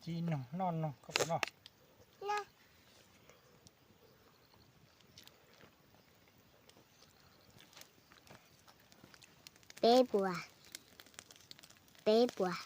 Li noog noj noog koj puas noj? Peb puas, peb puas,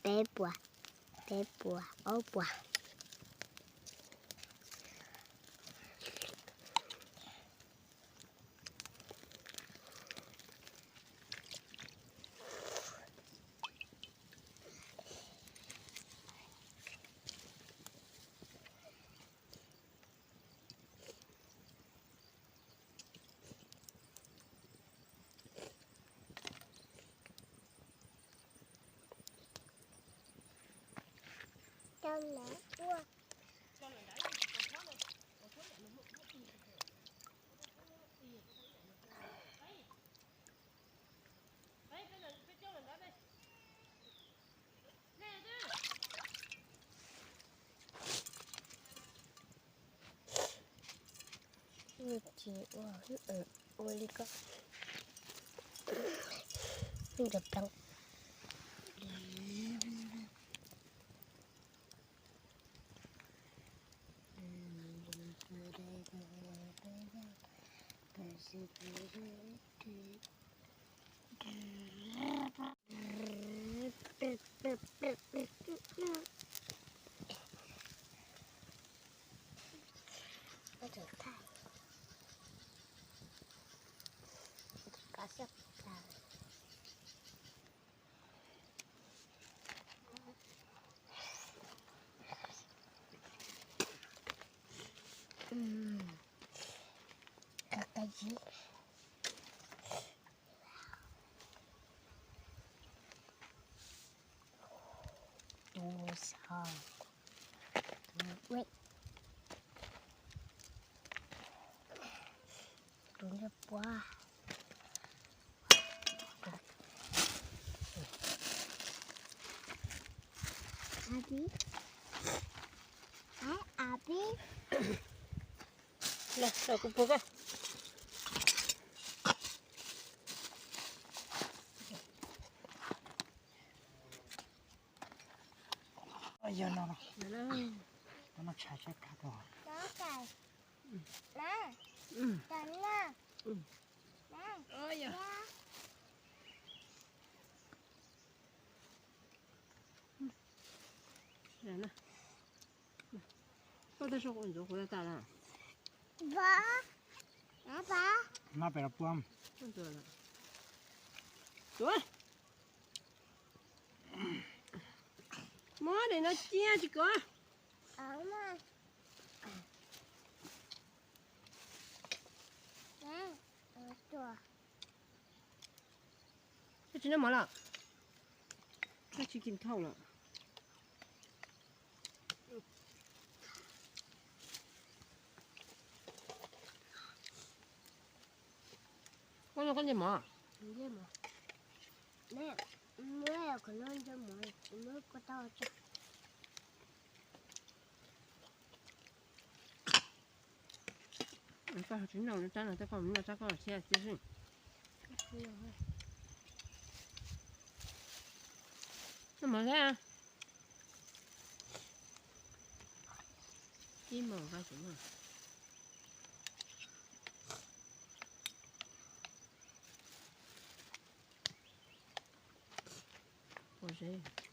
peb puas, peb puas, ob puas. Ces ua, ua li ko, ntawm pleev. Tus xyov, tus ub, tus ntawd puas, a pib, a pib. Los, los kuv puag koj. Yog no, no tshais tshais kag tau. Koj twb sau ntxuav kuv tas tas lawm. Mab pem los puag. Tuav. Muab daim no cia tsis kov. Koj tsis noj mov los? Koj tsis kis thauj los? Koj noj koj ntsej mov? Koj tsis noj tsab no, koj noj tsab koj thiab xwb. Noj mov thiab. Ib mos koj tsis noj. Ua zeb.